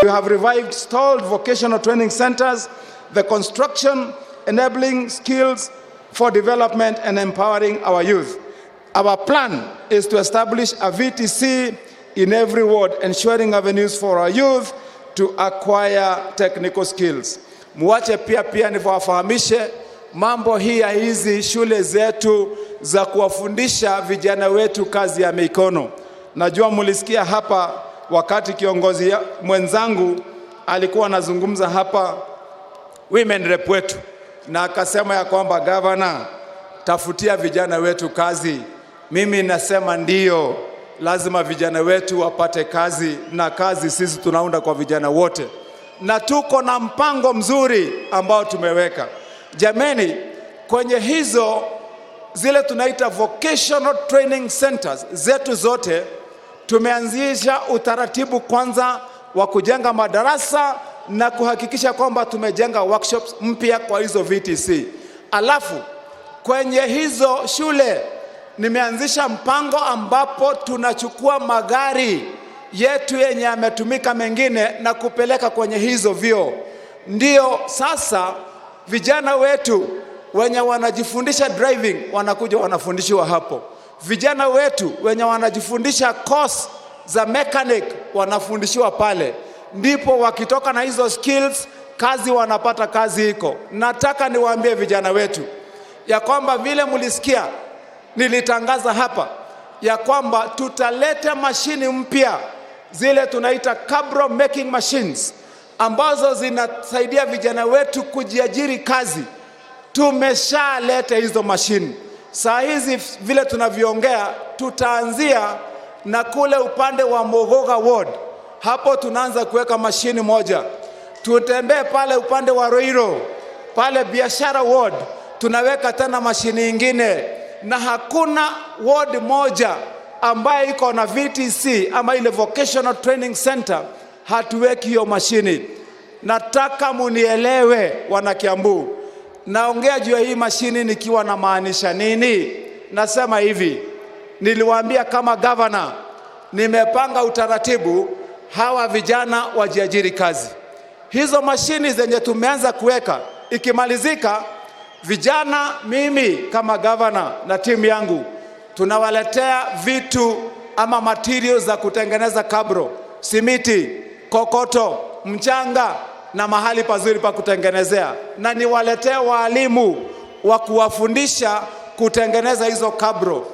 We have revived stalled vocational training centers, the construction enabling skills for development and empowering our youth. Our plan is to establish a VTC in every ward, ensuring avenues for our youth to acquire technical skills. Muache pia niwafahamishe mambo hii ya hizi shule zetu za kuwafundisha vijana wetu kazi ya mikono. Najua mulisikia hapa wakati kiongozi mwenzangu alikuwa anazungumza hapa, women rep wetu, na akasema ya kwamba, "Gavana, tafutia vijana wetu kazi." Mimi nasema ndiyo, lazima vijana wetu wapate kazi, na kazi sisi tunaunda kwa vijana wote, na tuko na mpango mzuri ambao tumeweka. Jameni, kwenye hizo zile tunaita vocational training centers zetu zote, tumeanzisha utaratibu kwanza wa kujenga madarasa na kuhakikisha kwamba tumejenga workshops mpya kwa hizo VTC. Alafu kwenye hizo shule nimeanzisha mpango ambapo tunachukua magari yetu yenye yametumika mengine na kupeleka kwenye hizo vyuo. Ndio sasa vijana wetu wenye wanajifundisha driving wanakuja wanafundishiwa hapo. Vijana wetu wenye wanajifundisha course za mechanic wanafundishiwa pale, ndipo wakitoka na hizo skills kazi wanapata, kazi iko. Nataka niwaambie vijana wetu ya kwamba vile mlisikia nilitangaza hapa ya kwamba tutaleta mashini mpya, zile tunaita cabro making machines, ambazo zinasaidia vijana wetu kujiajiri kazi. Tumeshaleta hizo mashini saa hizi vile tunavyoongea, tutaanzia na kule upande wa Mogoga Ward, hapo tunaanza kuweka mashini moja. Tutembee pale upande wa Ruiru, pale Biashara Ward tunaweka tena mashini ingine, na hakuna ward moja ambaye iko na VTC ama ile vocational training center hatuweki hiyo mashini. Nataka munielewe, wana Kiambu, naongea juu ya hii mashini nikiwa na maanisha nini? Nasema hivi, niliwaambia kama governor, nimepanga utaratibu hawa vijana wajiajiri kazi. Hizo mashini zenye tumeanza kuweka ikimalizika, vijana, mimi kama governor na timu yangu tunawaletea vitu ama materials za kutengeneza kabro, simiti, kokoto, mchanga na mahali pazuri pa kutengenezea, na niwaletee waalimu wa kuwafundisha kutengeneza hizo kabro.